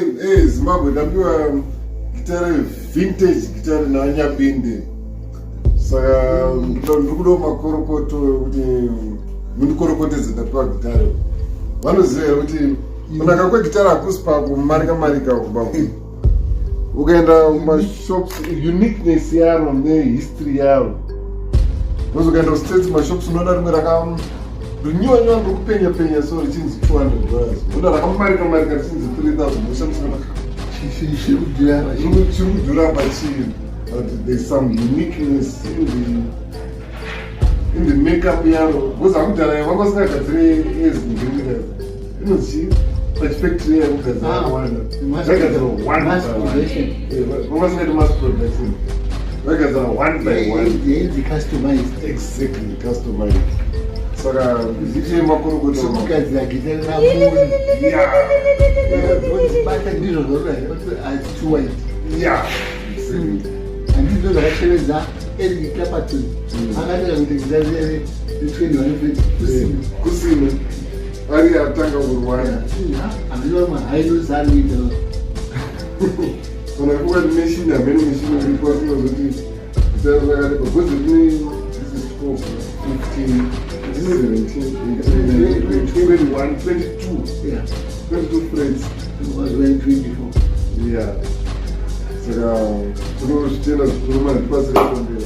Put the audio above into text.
Hey, Zimbabwe, ndapiwa gitare, vintage gitare naNyabinde, saka ndiri kudawo makorokoto kuti mundikorokotedze. Ndapiwa gitare. Vanoziva here kuti kunaka kwegitare hakusi pakumarika marika kumba? Ukaenda kumashops, uniqueness yaro nehistory yaro. Because ukaenda kuStates, mashops, unoona rimwe raka rinyowanywa rokupenya penya so, richinzi $200. Oda rakamarika marika richinzi 3000. Ushandisa Chiri kudhura. Chiri kudhura pachii? But there's some uniqueness in the makeup yaro, because akudhara vanga vasingagadzire ezinjengira inonzi pachifactory yakugadzira yakawanda, zvagadzirwa one Mass by one. production. Vanga vasingaiti mass production, vagadzira one by one. Yainzi customized. Exactly, customized. Saka ndichie makorokota. Sokugadzira gitare ramuri. Bata ndizvo zvauri, it's too wide. Handizvo zvakashevedza Eric Clapton, akatanga kuita gitare re21 fret kusina. Kusina ari atanga kurwana. Hameno mahigh notes ari kuita. Kana kukati machine, hamene machine iripo, asinazoti gitare rakareba, because rine, this is 12, 15, this is 17, 18, 19, 21, 22. 22 frets. Was 24. Yeah, saka tinozvitenda zvikuru, mandibatsira kumberi.